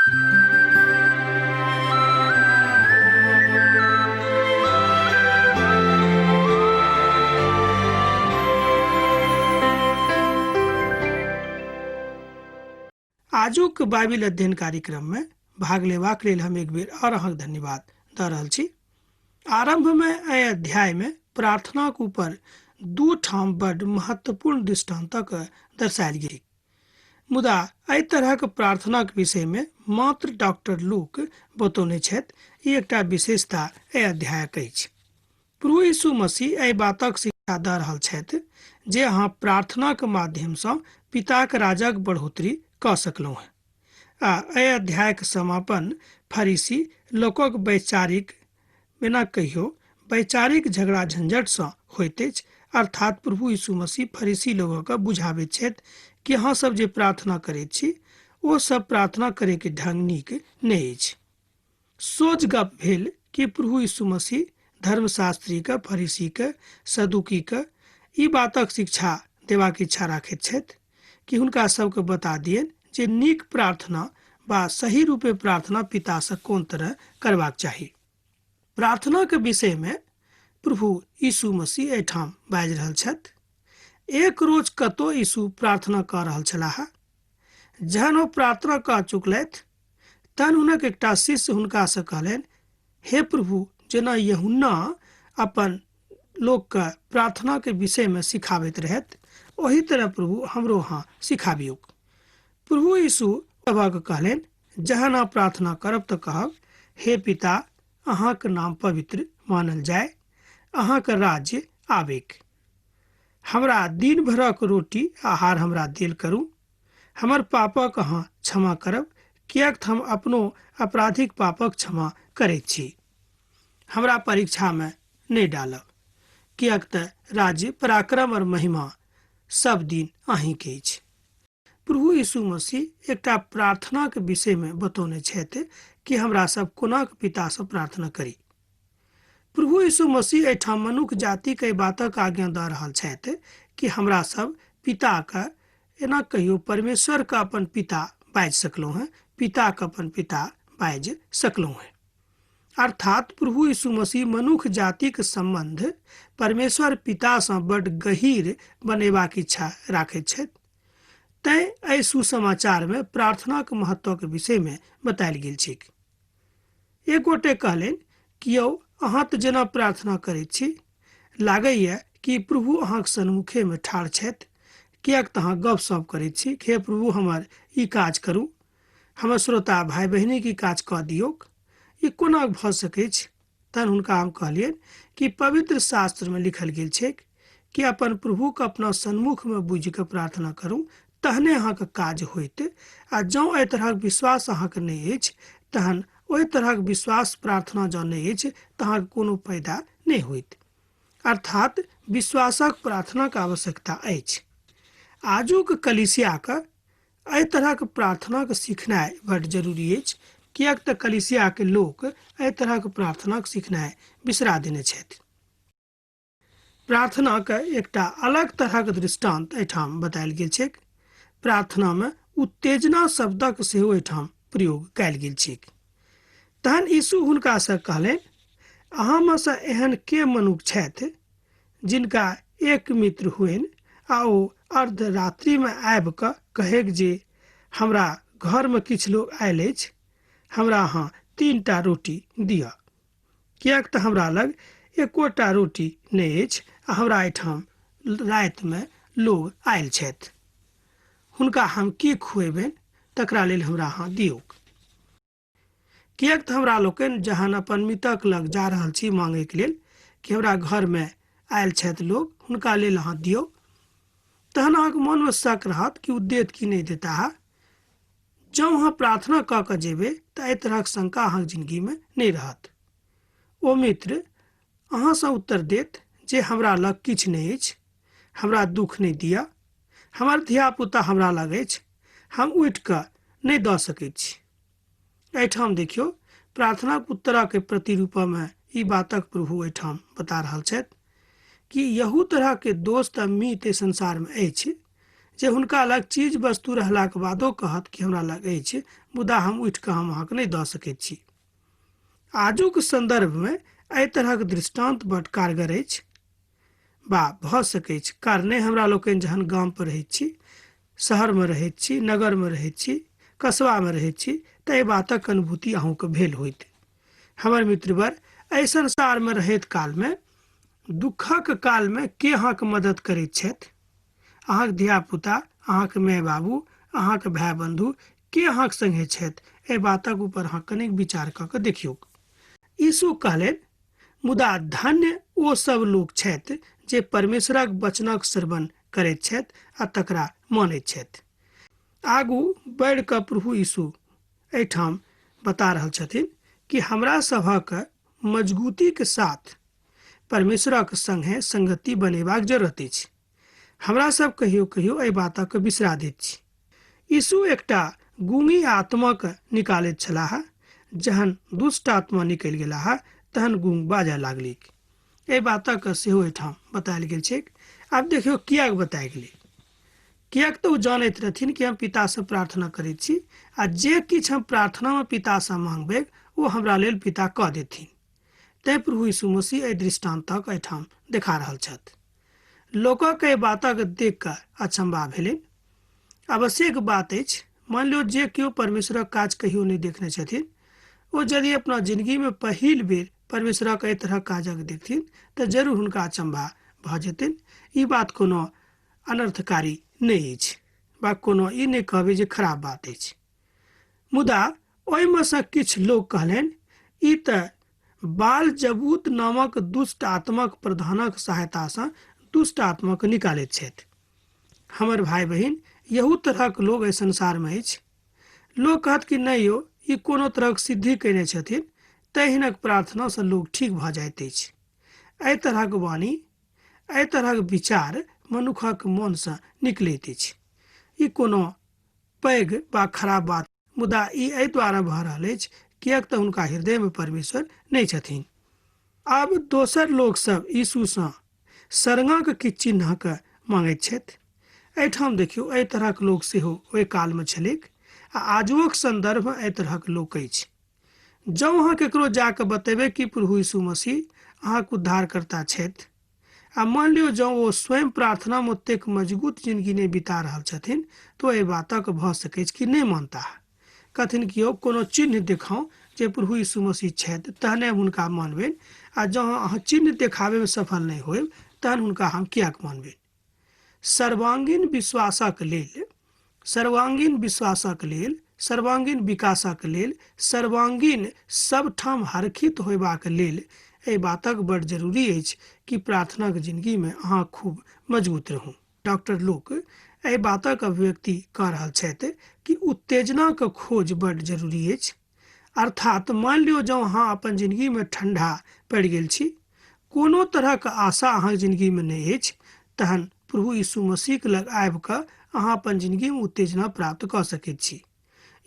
आजुक बाइबिल अध्ययन कार्यक्रममे भाग लेबाक लेल हम एक बेर आओर अहाँके धन्यवाद दऽ रहल छी। आरम्भमे एहि अध्यायमे प्रार्थनाक ऊपर दू ठाम बड्ड महत्वपूर्ण दृष्टान्तक दर्शायल गेल, मुदा एहि तरहक प्रार्थनाक विषयमे मात्र डॉक्टर लूक बतौने छथि। ई एकटा विशेषता एहि अध्यायक अछि। प्रभु यीशु मसीह एहि बातक शिक्षा दऽ रहल छथि जे अहाँ प्रार्थनाक माध्यमसँ पिताक राजक बढ़ोतरी कऽ सकलहुँ हेँ। आ एहि अध्यायक समापन फरीसी लोकक वैचारिक, बिना कहियो वैचारिक झगड़ा झंझटसँ होइत अछि, अर्थात प्रभु यीशु मसीह फरीसी लोकक बुझाबैत छथि कि अहाँ सब जे प्रार्थना करैत छी ओ सब प्रार्थना करैके ढंग नीक नहि अछि। सोझ गप भेल कि प्रभु यीशु मसीह धर्मशास्त्रीके, फरीसीके, सदुकीके ई बातक शिक्षा देबाक इच्छा राखैत छथि कि हुनका सबके बता दियनि जे नीक प्रार्थना बा सही रूपे प्रार्थना पितासँ कोन तरह करबाक चाही। प्रार्थनाके विषयमे प्रभु यीशु मसीह एहिठाम बाजि रहल छथि। एक रोज कतौ यीशु प्रार्थना कऽ रहल छलाह। जहन ओ प्रार्थना कऽ चुकलथि तहन हुनक एकटा शिष्य हुनकासँ कहलनि, हे प्रभु, जेना यूहन्ना अपन लोकके प्रार्थनाके विषयमे सिखाबैत रहथि, ओही तरह प्रभु हमरो अहाँ सिखाबियौक। प्रभु यीशु सभक कहलनि, जहन अहाँ प्रार्थना करब तऽ कहब, हे पिता, अहाँक नाम पवित्र मानल जाय, अहाँक राज्य आबैक। हमरा दिन भरक रोटी आहार हमरा देल करू। हमर पापक अहाँ क्षमा करब, किएक तऽ हम अपनो अपराधिक पापक क्षमा करैत छी। हमरा परीक्षामे नहि डालब, किएक तऽ राज्य, पराक्रम और महिमा सब दिन अहींके अछि। प्रभु यीशु मसीह एकटा प्रार्थनाक विषयमे बतौने छथि कि हमरा सब कोनाक पितासँ प्रार्थना करी। प्रभु यीशु मसीह एहिठाम मनुख जातिक एहि बातक आज्ञा दऽ रहल छथि कि हमरा सब पिताक एना कहियो परमेश्वर के अपन पिता बाजि सकलहुँ हेँ, पिता के अपन पिता बाजि सकलहुँ हेँ। अर्थात प्रभु यीशु मसीह मनुख जातिक सम्बन्ध परमेश्वर पितासँ बड्ड गहीर बनेबाक इच्छा राखैत छथि। तैँ एहि सुसमाचारमे प्रार्थनाक महत्वक विषयमे बतायल गेल छैक। एक गोटे कहलनि कि यौ अहाँ तऽ जेना प्रार्थना करैत छी, लागैए कि प्रभु अहाँक सन्मुखेमे ठाढ़ छथि, किएक तऽ अहाँ गपशप करैत छी, हे प्रभु हमर ई काज करू, हमर श्रोता भाय बहिनीक ई काज कऽ दियौक, ई कोना भऽ सकैछ? तहन हुनका हम कहलियनि कि पवित्र शास्त्रमे लिखल गेल छैक कि अपन प्रभुके अपना सन्मुखमे बुझि कऽ प्रार्थना करू, तहने अहाँके काज होइत, आ जँ एहि तरहक विश्वास अहाँके नहि अछि तहन ओहि तरहक विश्वास प्रार्थना जँ नहि अछि तऽ अहाँके कोनो फायदा नहि होइत। अर्थात विश्वासक प्रार्थनाक आवश्यकता अछि। आजुक कलीसियाक एहि तरहक प्रार्थनाक सिखनाइ बड्ड जरूरी अछि, किएक तऽ कलीसियाके लोक एहि तरहक प्रार्थनाक सिखनाइ बिसरा देने छथि। प्रार्थनाक एकटा अलग तरहक दृष्टान्त एहिठाम बतायल गेल छैक। प्रार्थनामे उत्तेजना शब्दक सेहो एहिठाम प्रयोग कयल गेल छैक। तहन यीशु हुनकासँ कहलनि, अहाँमे सँ एहन के मनुख छथि जिनका एक मित्र होइन आ ओ अर्धरात्रिमे आबि कऽ कहैक जे हमरा घरमे किछु लोक आयल अछि, हमरा अहाँ 3टा रोटी दिअ, किएक तऽ हमरा लग एकोटा रोटी नहि अछि आ हमरा एहिठाम रातिमे लोग आयल छथि, हुनका हम की खुएबनि तकरा लेल हमरा अहाँ दियौक। किएक तऽ हमरा लोकनि जहन अपन मितक लग जा रहल छी मांगैके लेल कि हमरा घरमे आयल छथि लोग, हुनका लेल अहाँ दियौ, तहन अहाँके मनमे शक रहत कि ओ देत कि नहि देता। जँ अहाँ प्रार्थना कऽ कऽ जेबै तऽ एहि तरहक शंका अहाँके जिंदगीमे नहि रहत। ओ मित्र अहाँसँ उत्तर देत जे हमरा लग किछु नहि अछि, हमरा दुख नहि दिअ, हमर धियापुता हमरा लग अछि, हम उठि कऽ नहि दऽ सकैत छी। एहिठाम देखियौ प्रार्थनाक उत्तरक प्रतिरूपमे ई बातक प्रभु एहिठाम बता रहल छथि कि यहू तरहके दोस्त आ मित एहि संसारमे अछि जे हुनका लग चीज वस्तु रहलाक बादो कहत कि हमरा लग अछि, मुदा हम उठि कऽ हम अहाँके नहि दऽ सकैत छी। आजुक सन्दर्भमे एहि तरहक दृष्टान्त बड कारगर अछि बा भऽ सकैछ, कारणे हमरा लोकनि जहन गाम पर रहैत छी, शहरमे रहैत छी, नगरमे रहैत छी, कस्बामे रहैत छी, तऽ एहि बातक अनुभूति अहूँके भेल होइत। हमर मित्रवर, एहि संसारमे रहैत कालमे दुःखक कालमे के अहाँके मदद करैत छथि? अहाँके धियापुता, अहाँके माय बाबू, अहाँके भाय बन्धु के अहाँके संगे छथि? एहि बातक ऊपर अहाँ कनिक विचार कऽ के देखियौक। यीशु कहलनि, मुदा धन्य ओ सब लोक छथि जे परमेश्वरक वचनक श्रवण करैत छथि आ तकरा मानैत छथि। आगू बढ़ि कऽ प्रभु यीशु एहिठाम बता रहल छथिन कि हमरा सभक मजगूतीके साथ परमेश्वरक संगे संगति बनेबाक जरूरत अछि। हमरा सब कहियो कहियो एहि बातक बिसरा दैत छी। यीशु एकटा गूंगी आत्माक निकालैत छलाह। जहन दुष्ट आत्मा निकलि गेलाह तहन गूंग बाजऽ लागलिक। एहि बातक सेहो एहिठाम बतायल गेल छैक। आब देखियौ किएक बतायल गेलै। किएक तऽ ओ जानैत रहथिन कि हम पितासँ प्रार्थना करैत छी आ जे किछु हम प्रार्थनामे पितासँ मांगबै ओ हमरा लेल पिता कऽ देथिन। तैं प्रभु यीशु मसीह एहि दृष्टान्तक एहिठाम देखा रहल छथि। लोकक एहि बातक देख कऽ अचंभा भेलनि। आवश्यक बात अछि, मानि लियौ जे केओ परमेश्वरक काज कहियो नहि देखने छथिन, ओ यदि अपना जिंदगी में पहिल बेर परमेश्वरक एहि तरहक काजक देखथिन तऽ जरूर हुनका अचंभा भऽ जेतनि। ई बात कोनो अनर्थकारी नहि अछि वा कोनो ई नहि कहबै जे खराब बात अछि। मुदा ओहिमे सँ किछु लोक कहलनि, ई तऽ बाल-जबूत नामक दुष्ट आत्माक प्रधानक सहायतासँ दुष्ट आत्माकेँ निकालैत छथि। हमर भाय बहिन, एहू तरहक लोक एहि संसारमे अछि। लोक कहत कि नहि यौ, ई कोनो तरहक सिद्धि कयने छथिन, तैँ हिनक प्रार्थनासँ लोक ठीक भऽ जाइत अछि। एहि तरहक वाणी, एहि तरहक विचार मनुखक मोनसँ निकलैत अछि। ई कोनो पैघ वा खराब बात, मुदा ई एहि द्वारा भऽ रहल अछि किएक तऽ हुनका हृदय में परमेश्वर नहि छथिन। आब दोसर लोक सब यीशु सँ सरंगक किछु चिन्हक मांगैत छथि। एहिठाम देखियौ, एहि तरहक लोक सेहो ओहि काल में छलैक आ आजुओक संदर्भ में एहि तरहक लोक अछि। जँ अहाँ केकरो जा कऽ बतेबै कि प्रभु यीशु मसीह अहाँक उद्धारकर्ता छथि, आ मान लियौ जँ ओ स्वयं प्रार्थनामे ओतेक मजगूत जिनगी नहि बिता रहल छथिन, तऽ एहि बातक भऽ सकैछ कि नहि मानताह। कहथिन कि यौ कोनो चिन्ह देखाउ जे प्रभु यीशु मसीह छथि, तहने हम हुनका मानबनि, आ जँ अहाँ चिन्ह देखाबैमे सफल नहि होयब तहन हुनका हम किएक मानबनि। सर्वांगीण विश्वासक लेल, सर्वांगीण विश्वासक लेल, सर्वांगीण विकासक लेल, सर्वांगीण सबठाम हरखित होयबाक लेल एहि बातक बड जरूरी अछि कि प्रार्थनाक जिनगीमे अहाँ खूब मजबूत रहू। डॉक्टर लोक एहि बातक अभिव्यक्ति कऽ रहल छथि कि उत्तेजनाक खोज बड जरूरी अछि। अर्थात मानि लियौ जँ अहाँ अपन जिनगीमे ठंडा पड़ि गेल छी, कोनो तरहक आशा अहाँक जिनगीमे नहि अछि, तहन प्रभु यीशु मसीहक लग आबि कऽ अहाँ अपन जिनगीमे उत्तेजना प्राप्त कऽ सकैत छी।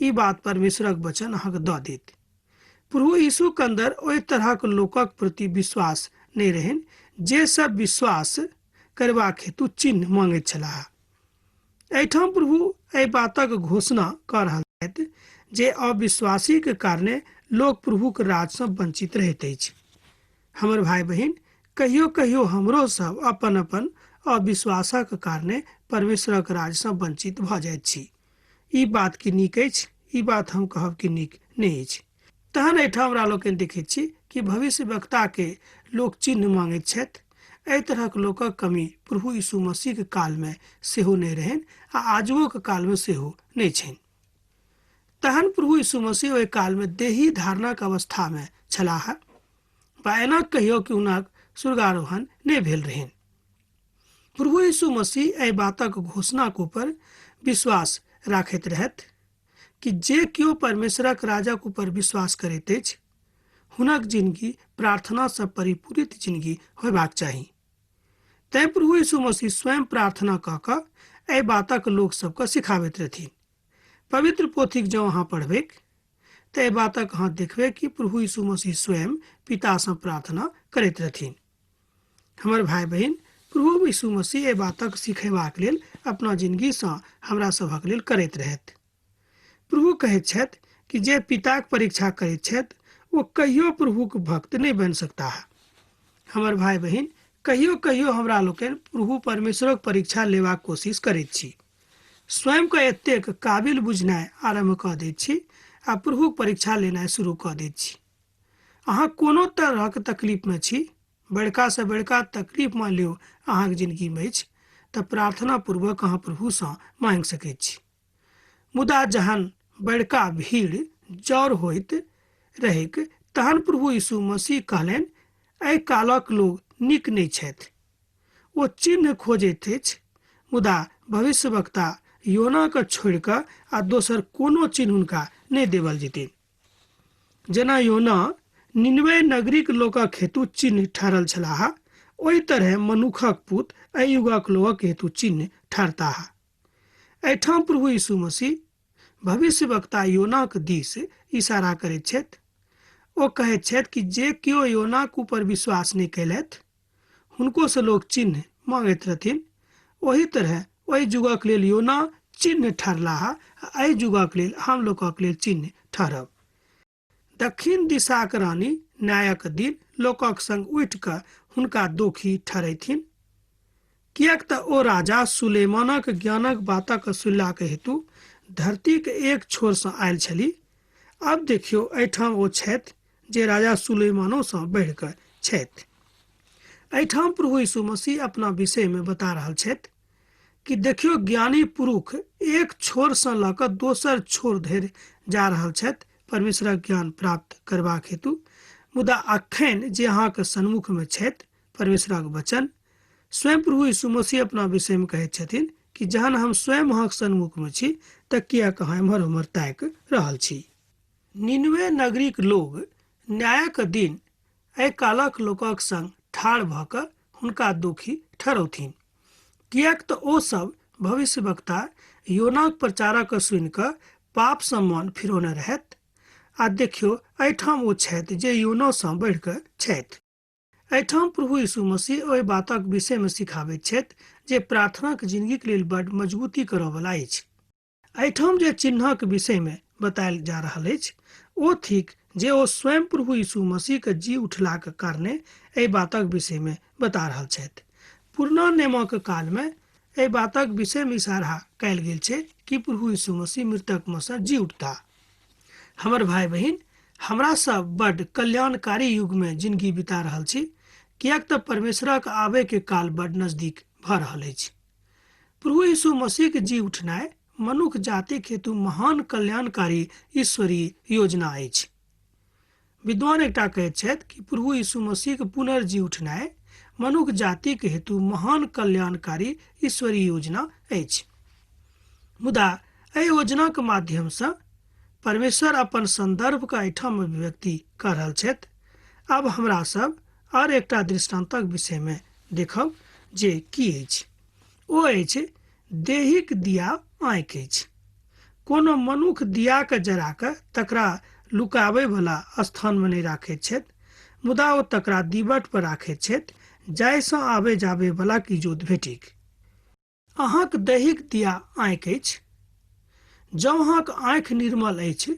ई बात परमेश्वरक वचन अहाँके दऽ देत। प्रभु यीशुक अन्दर ओहि तरहक लोकक प्रति विश्वास नहि रहनि जे सब विश्वास करबाक हेतु चिन्ह मांगैत छलाह। एहिठाम प्रभु एहि बातक घोषणा कऽ रहल छथि जे अविश्वासीक कारणे लोक प्रभुक राजसँ वंचित रहैत अछि। हमर भाय बहिन, कहियो कहियो हमरो सब अपन अपन अविश्वासक कारणे परमेश्वरक राजसँ वंचित भऽ जाइत छी। ई बात की नीक अछि? ई बात हम कहब कि नीक नहि अछि। तहन एहिठाम हमरा लोकनि देखैत छी कि भविष्य वक्ताके लोक चिन्ह मांगैत छथि। एहि तरहक लोकक कमी प्रभु यीशु मसीहक कालमे सेहो नहि रहनि आ आजुओक कालमे सेहो नहि छनि। तहन प्रभु यीशु मसीह ओहि कालमे देही धारणाक अवस्थामे छलाह वा एना कहियो कि हुनक स्वर्गारोहण नहि भेल रहनि। प्रभु यीशु मसीह एहि बातक घोषणाक ऊपर विश्वास राखैत रहथि कि जे केओ परमेश्वरक राजक ऊपर विश्वास करैत अछि हुनक जिनगी प्रार्थनासँ परिपूरित जिनगी होयबाक चाही। तैं प्रभु यीशु मसीह स्वयं प्रार्थना कऽ कऽ एहि बातक लोक सबके सिखाबैत रहथिन। पवित्र पोथीक जँ अहाँ पढ़बैक तऽ एहि बातक अहाँ देखबै कि प्रभु यीशु मसीह स्वयं पितासँ प्रार्थना करैत रहथिन। हमर भाय बहिन, प्रभु यीशु मसीह एहि बातक सिखेबाक लेल अपना जिनगीसँ हमरा सभक लेल करैत रहथि। प्रभु कहैत छथि कि जे पिताक परीक्षा करैत छथि ओ कहियो प्रभुक भक्त नहि बनि सकताह। हमर भाय बहिन, कहियो कहियो हमरा लोकनि प्रभु परमेश्वरक परीक्षा लेबाक कोशिश करैत छी। स्वयंके एतेक काबिल बुझनाइ आरम्भ कऽ दैत छी आ प्रभुक परीक्षा लेनाइ शुरू कऽ दैत छी। अहाँ कोनो तरहक तकलीफमे छी, बड़कासँ बड़का तकलीफ मानि लियौ अहाँके जिनगीमे अछि, तऽ प्रार्थना पूर्वक अहाँ प्रभुसँ मांगि सकैत छी। मुदा जहन बड़का भीड़ जर होइत रहैक तहन प्रभु यीशु मसीह कहलनि, एहि कालक लोग नीक नहि छथि। ओ चिन्ह खोजैत अछि, मुदा भविष्यवक्ता योनाके छोड़ि कऽ आ दोसर कोनो चिन्ह हुनका नहि देबल जेतनि। जेना योना निनवे नगरीक लोकक हेतु चिन्ह ठहरल छलाह, ओहि तरहे मनुखक पुत एहि युगक लोकक हेतु चिन्ह ठहरताह। एहिठाम प्रभु यीशु मसीह भविष्यवक्ता योनाक दिस इशारा करैत छथि। ओ कहैत छथि कि जे केओ योनाक ऊपर विश्वास नहि कयलथि, हुनको से लोक चिन्ह मांगैत रहथिन। ओही तरहे ओहि युगक लेल योना चिन्ह ठहरलाह आ एहि युगक लेल हम लोकक लेल चिन्ह ठहरब। दक्षिण दिशाक रानी न्यायक दिन लोकक संग उठि कऽ हुनका दोखी ठहरैथिन, किएक तऽ ओ राजा सुलेमानक ज्ञानक बातक सुनलाक हेतु धरतीक एक छोरसँ आयल छली। आब देखियौ, एहिठाम ओ छथि जे राजा सुलेमानोसँ बढ़ि कऽ छथि। एहिठाम प्रभु यीशु मसीह अपना विषयमे बता रहल छथि कि देखियौ, ज्ञानी पुरुष एक छोरसँ लऽ कऽ दोसर छोर धरि जा रहल छथि परमेश्वरक ज्ञान प्राप्त करबाक हेतु, मुदा अखन जे अहाँके सन्मुखमे छथि परमेश्वरक वचन, स्वयं प्रभु यीशु मसीह अपना विषयमे कहैत छथिन कि जहन हम स्वयं अहाँके सन्मुखमे छी तऽ किएक अहाँ एम्हर ओम्हर ताकि रहल छी। निनवे नगरीक लोग न्यायक दिन एहि कालक लोकक संग ठाढ़ भऽ कऽ हुनका दोखी ठहरौथिन, किएक तऽ ओ सब भविष्यवक्ता योनाक प्रचारक सुनि कऽ पापसँ मन फिरौने रहथि। आ देखियौ, एहिठाम ओ छथि जे योनोसँ बढ़ि कऽ छथि। एहिठाम प्रभु यीशु मसीह ओहि बातक विषयमे सिखाबैत छथि जे प्रार्थनाक जिनगीक लेल बड मजबूती करऽवला अछि। एहिठाम जे चिन्हक विषयमे बतायल जा रहल अछि ओ थिक जे ओ स्वयं प्रभु यीशु मसीहके जी उठलाक कारणे एहि बातक विषयमे बता रहल छथि। पुरना नियमक कालमे एहि बातक विषयमे इशारा कयल गेल छै कि प्रभु यीशु मसीह मृतकमे सँ जी उठता। हमर भाय बहिन, हमरा सब बड कल्याणकारी युगमे जिनगी बिता रहल छी, किएक तऽ परमेश्वरक आबयके काल बड नजदीक भऽ रहल अछि। प्रभु यीशु मसीहके जी उठनाइ मनुख जातिक हेतु महान कल्याणकारी ईश्वरीय योजना अछि। विद्वान एकटा कहैत छथि कि प्रभु यीशु मसीहके पुनर्जी उठनाइ मनुख जातिक हेतु महान कल्याणकारी ईश्वरीय योजना अछि। मुदा एहि योजनाक माध्यमसँ परमेश्वर अपन सन्दर्भके एहिठाम अभिव्यक्ति कऽ रहल छथि। आब हमरा सब आओर एकटा दृष्टान्तक विषयमे देखब जे की अछि। ओ अछि देहिक दिया आँखि अछि। कोनो मनुख दियाके जरा कऽ तकरा लुकाबयवला स्थानमे नहि राखैत छथि, मुदा ओ तकरा दीवट पर राखैत छथि, जाहिसँ आबय जाबयवलाक इजोत भेटिक। अहाँक दैहिक दिया आँखि अछि। जँ अहाँक आँखि निर्मल अछि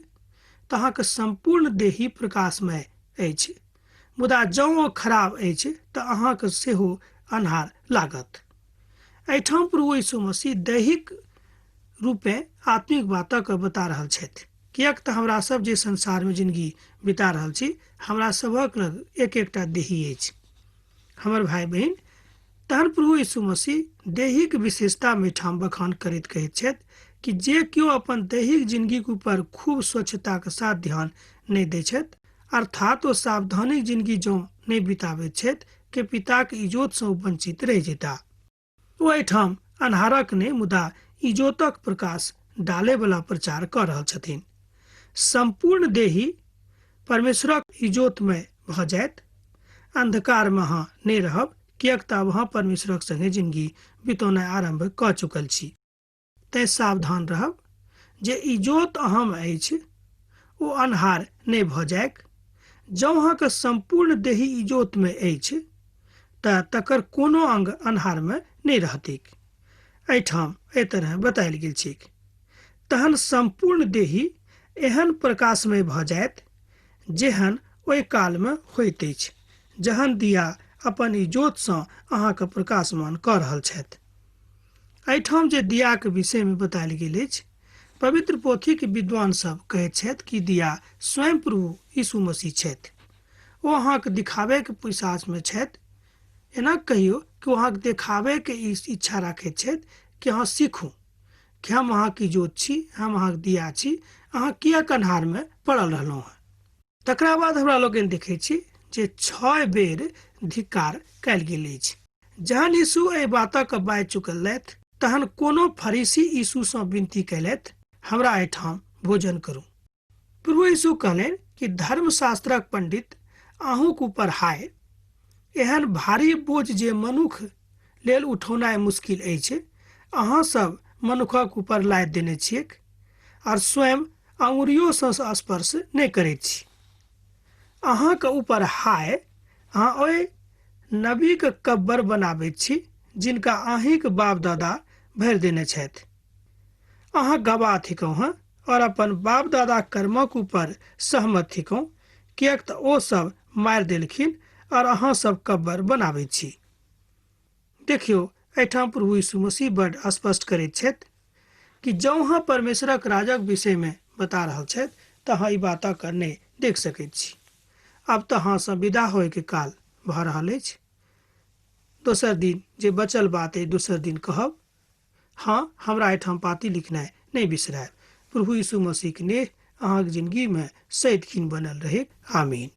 तऽ अहाँक सम्पूर्ण देही प्रकाशमय अछि, मुदा जँ ओ खराब अछि तऽ अहाँक सेहो अन्हार लागत। एहिठाम प्रभु यीशु मसीह दैहिक रूपेँ आत्मिक बातक बता रहल छथि, किएक तऽ हमरा सब जे संसारमे जिनगी बिता रहल छी, हमरा सभक लग एक एकटा देही अछि। हमर भाय बहिन, तहन प्रभु यीशु मसीह दैहिक विशेषतामे ठाम बखान करैत कहैत छथि कि जे केओ अपन दैहिक जिनगीक ऊपर खूब स्वच्छताक साथ ध्यान नहि दैत छथि, अर्थात ओ सावधानीक जिनगी जँ नहि बिताबैत छथि, के पिताक इजोतसँ ओ वंचित रहि जेता। ओ एहिठाम अन्हारक नहि मुदा इजोतक प्रकाश डालयवला प्रचार कऽ रहल छथिन। सम्पूर्ण देही परमेश्वरक इजोतमय भऽ जायत। अन्धकारमे अहाँ नहि रहब, किएक तऽ आब अहाँ परमेश्वरक संगे जिनगी बितौनाइ आरम्भ कऽ चुकल छी। तैँ सावधान रहब जे इजोत अहाँमे अछि ओ अन्हार नहि भऽ जाइक। जँ अहाँके सम्पूर्ण देही इजोतमे अछि तऽ तकर कोनो अंग अन्हारमे नहि रहतैक। एहिठाम एहि तरह बतायल गेल छैक। तहन सम्पूर्ण देही एहन प्रकाशमय भऽ जायत जेहन ओहि कालमे होइत अछि जहन दिया अपन इजोतसँ अहाँके प्रकाशमान कऽ रहल छथि। एहिठाम जे दियाके विषयमे बतायल गेल अछि, पवित्र पोथीके विद्वान सब कहैत छथि कि दिया स्वयं प्रभु यीशु मसीह छथि। ओ अहाँके दिखाबैके पिशाचमे छथि। एना कहियो कि ओ अहाँके देखाबैके इच्छा राखैत छथि कि अहाँ सीखू कि हम अहाँके इजोत छी, हम अहाँके दिया छी, अहाँ किएक अन्हारमे पड़ल रहलहुँ हँ। तकरा बाद हमरा लोकनि देखै छी जे 6 बेर धिक्कार कयल गेल अछि। जहन यीशु एहि बातक बाजि चुकल रहथि तहन कोनो फरीसी यीशुसँ विनती कयलथि, हमरा एहिठाम भोजन करू। प्रभु यीशु कहलनि कि धर्मशास्त्रक पंडित अहूँक ऊपर हाय, एहन भारी बोझ जे मनुख लेल उठौनाइ मुश्किल अछि, अहाँ सब मनुखक ऊपर लादि देने छियैक और स्वयं अंगुरियोसँ स्पर्श नहि करैत छी। अहाँके ऊपर हाय, अहाँ ओहि नबीके कब्बर बनाबैत छी जिनका अहीँके बाप दादा भरि देने छथि। अहाँ गवाह थिकहुँ हँ और अपन बाप दादा कर्मक ऊपर सहमत थिकहुँ, किएक तऽ ओ सब मारि देलखिन और अहाँ सब कब्बर बनाबैत छी। देखियौ, एहिठाम प्रभु यीशु मसीह बड स्पष्ट करैत छथि कि जँ अहाँ परमेश्वरक राजक विषयमे बता रहल छथि तऽ अहाँ ई बातक नहि देख सकैत छी। आब तऽ अहाँसँ विदा होयके काल भऽ रहल अछि। दोसर दिन जे बचल बात अइ दोसर दिन कहब। हाँ, हमरा एहिठाम पाती लिखनाइ नहि बिसरायब। प्रभु यीशु मसीहक नेह अहाँक जिनगीमे सदिखन बनल रहैक। आमीन।